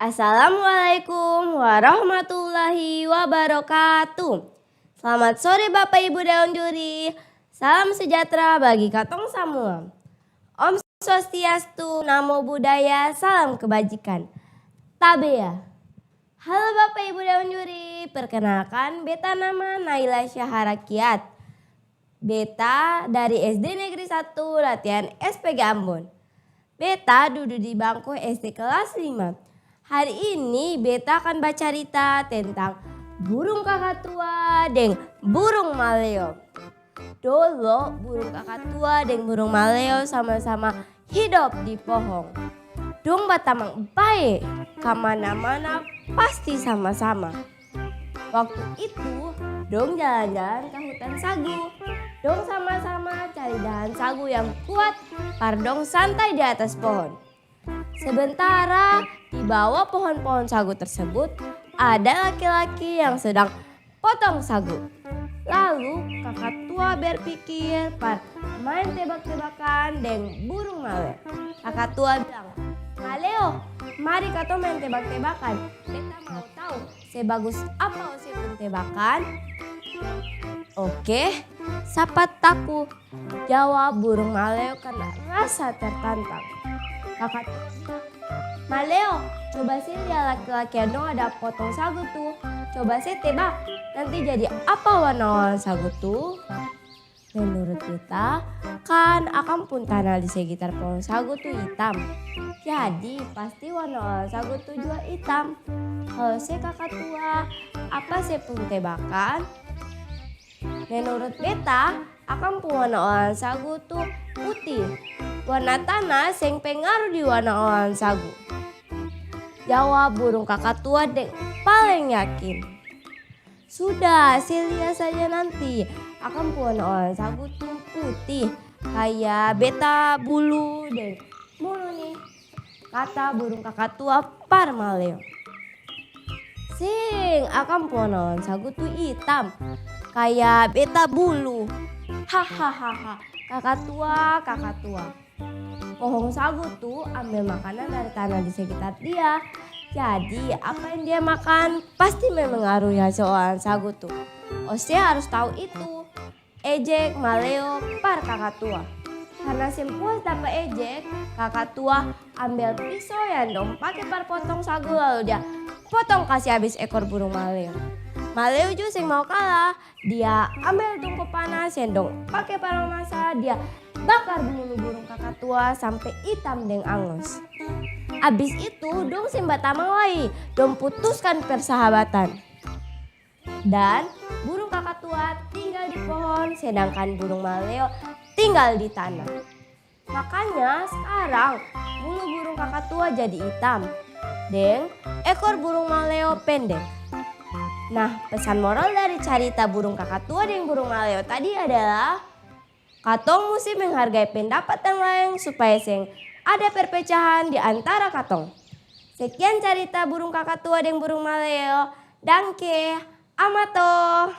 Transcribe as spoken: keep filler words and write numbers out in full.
Assalamualaikum warahmatullahi wabarakatuh. Selamat sore Bapak Ibu Dewan Juri. Salam sejahtera bagi katong samua. Om Swastiastu, Namo Buddhaya, salam kebajikan. Tabea. Halo Bapak Ibu Dewan Juri, perkenalkan beta nama Naila Syahara Kiat. Beta dari S D Negeri satu Latihan S P G Ambon. Beta dudu di bangku S D kelas lima. Hari ini beta akan bacarita tentang burung kakatua deng burung maleo. Dolo, burung kakatua deng burung maleo sama-sama hidop di pohong. Dong batamang bae, kamana-mana pasti sama-sama. Waktu itu, dong jalan-jalan ka hutan sagu. Dong sama-sama cari dahan sagu yang kuat, par dong santai di atas pohon. Sementara di bawah pohon-pohon sagu tersebut, ada laki-laki yang sedang potong sagu. Lalu, kakatua berpikir par main tebak-tebakan deng burung maleo. Kakatua bilang, "Maleo, mari katong main tebak-tebakan. Beta mau tau, sebagus apa ose pung tebakan?" "Oke, sapa taku?" jawab burung maleo karna rasa tertantang. Kakatua, "Maleo, coba se lia laki-laki yang dong ada potong sagu tu. Coba se tebak, nanti jadi apa warna olahan sagu tu?" Menurut beta, kan akang pung tanah di sekitar pohong sagu tu itam. Jadi, pasti warna olahan sagu tu jua itam. Kalo se kakatua, apa se pung tebakan? Menurut beta, akang pung warna olahan sagu tu putih. Warna tanah seng pengaruh di warna olahan sagu. Jawab burung kakatua deng paleng yakin. Sudah, se lia saja nanti. Akang pung warna olahan sagu tu putih, kaya beta bulu deng mulu ni, kata burung kakatua par maleo. Seng, akang pung warna olahan sagu tu itam, kaya beta bulu. Hahaha, kakatua, kakatua. Pohong sagu tu ambe makanan dari tanah di sekitar dia. Jadi, apa yang dia makan pasti mempengaruhi hasil olahan sagu tu. Ose harus tau itu, ejek maleo par kakatua. Karna seng puas dapa ejek, kakatua ambel piso yang dong pake par potong sagu lalu dia potong kasi abis ekor burung maleo. Maleo jua seng mau kalah, dia ambel tungku panas yang dong pake par mamasa, dia bakar bulu burung kakatua sampe itam deng angus. Abis itu, dong seng batamang lai, dong putuskan persahabatan. Dan burung kakatua tinggal di pohon, sedangkan burung maleo tinggal di tanah. Makanya skarang bulu burung kakatua jadi itam, deng ekor burung maleo pendek. Nah, pesan moral dari carita burung kakatua deng burung maleo tadi adalah, katong musti menghargai pendapat yang laeng supaya seng ada perpecahan di antara katong. Sekian carita burung kakatua deng burung maleo. Danke, amato.